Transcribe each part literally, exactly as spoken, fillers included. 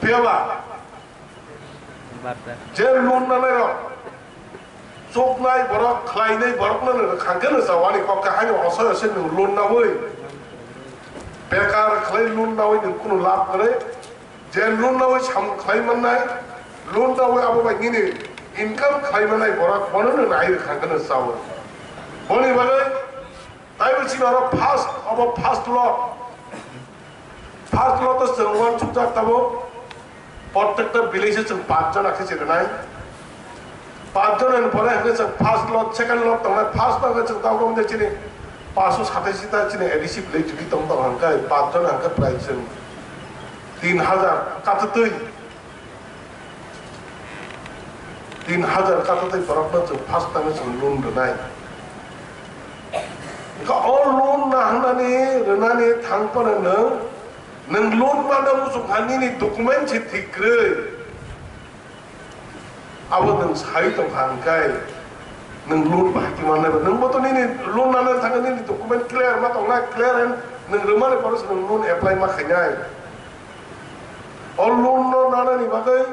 Phiya ba? Je loan nanai rok, chuknai borok, khlainai borok no nang khangkhe no chawani kok khe haino osoi osoi nung loan nawi. Bekar khlai loan nawi nung kunu lab kwrwi. Je loan nawi samung khlai mannai, loan nawi abo bai nini income khlai mannai borok bono nung nai khangkhe no chawo. Boni bagwi taibo chini oro first, abo first lot. First lot o chwng uansukjak tabuk. Prottekta village o chwng pach jona khe se rwnai. Pach jona ni pore hwnkhe chwng first lot, second lot tongnai. First lot khe chwng tabuk wngkha chini panch sho satais ta chini A D C village jodi tong tong hwnkhe pach jona hwnkhe prai chwng tin hajar katatwi. Tin hajar katatwi borokno chwng first time chwng loan rwnai. Hwnkhe o loan nahanani rwnani thangphano nwng, nwng loan mano muchung kha nini document se thik kwrwi. Abo nwng sai tongkha hwnkhe nwng loan bahai khe mannai ba. Nwng bo to nini loan nana thangkhe nini document clear ma tongnai, clear and nwng rwmani pore se nwng loan apply ma khainai. O loan no nanani bagwi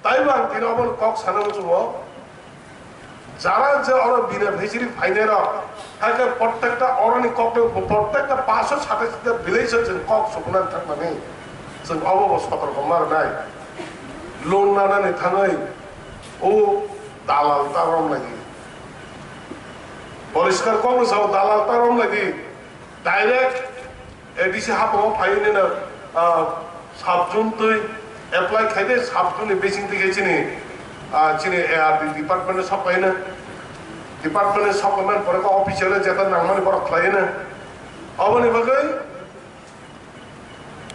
taibo ang tini obo kok sana muchungo. Jara je oro beneficiary phainai rok, haikhe prottekta oroni kokno, prottekta panch sho satais ta village o chwng kok sukunan thangmani chwng obo bo sotorko ma rwnai. Loan nanani thangwi o dalal ta romlai di. Poriskar kokno sao dalal ta romlai di. Direct A D C haphang o phaiwi nini, ah, sub zone twi apply khai de, sub zone ni bising twi khe chini, ah, chini A R D department o sok paino. Department o sok paimani pore khe official o jeta nangmani borok khlai no. Aboni bagwi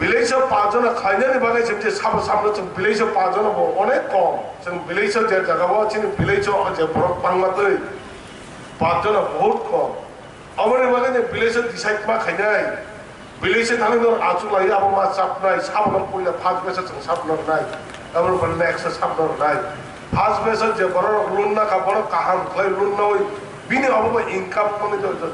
village o pach jona khlainani bagwi chwng je sabo samno chwng village o pach jona bo onek kom. Chwng village o je jaga o chini village o je borok bangma twi pach jona bahut kom. Aboni bagwi ni village o decide ma khainai. Village o thangwi no achuk lai abo ma chapnai, sabono puila first batch o chwng sabno rwnai. Aboni pore next o sabno rwnai. First batch o je borok loan nakha, borok kaham khlai loan nawi, bini obo bai income mani jo, jo,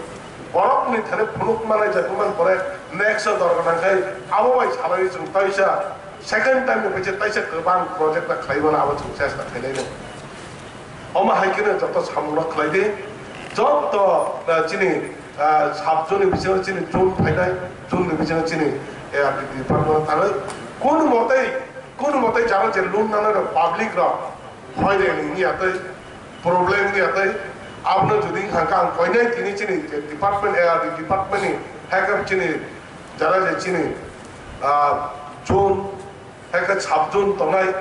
borok ni thani phunuk manai jagwi man pore next o dorkar nangkhai abo bai salai chwng taisa second time ni bai taisa kwbang project ta khlai mano abo chwng chesta khainai no. Omo hai kheno joto samung rok khlai di, joto, ah, chini, ah, sub zone ni bisingo chini zone phainai, zone ni bisingo chini, eh, department thangwi, kono motai, kono motai jara je loan nanai rok public rok, hoire ni ya tei problem ni ya tei, abono jodi wngkha khe ang koinai tini chini je department, eh, department ni, hai khe chini jara je chini, ah, zone, hai khe sub zone tongnai,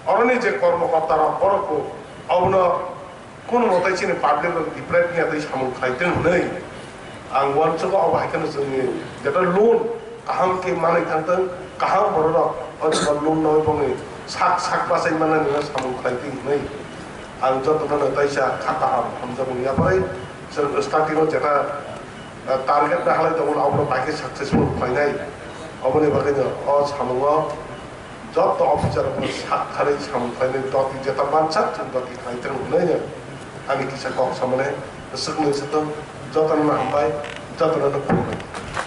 oroni je kormokorta rok, borok bo abono kono motai chini public rok deprive wngya tei samung khlai tong hwnwi ang uansukha. Obo hai kheno chwngni jeta loan kaham khe manwi thang tong, kaham borok rok o jeba loan nawi bongni sak sak bachai manani no samung khlai tong hwnwi ang jotono no taisa kha kaham hamjakmung yapharwi chwng starting o jeta, ah, target nahalai tongo, abono bai khe successful khlainai. Oboni bagwi no o samungo joto officer rokno sak kharwi samung khlainai, doti jeta mansak chwng doti khlai tong hwnwi no ani kisa kok samani swknwi swtwng. Jotono no hambai, jotono no khulumbai.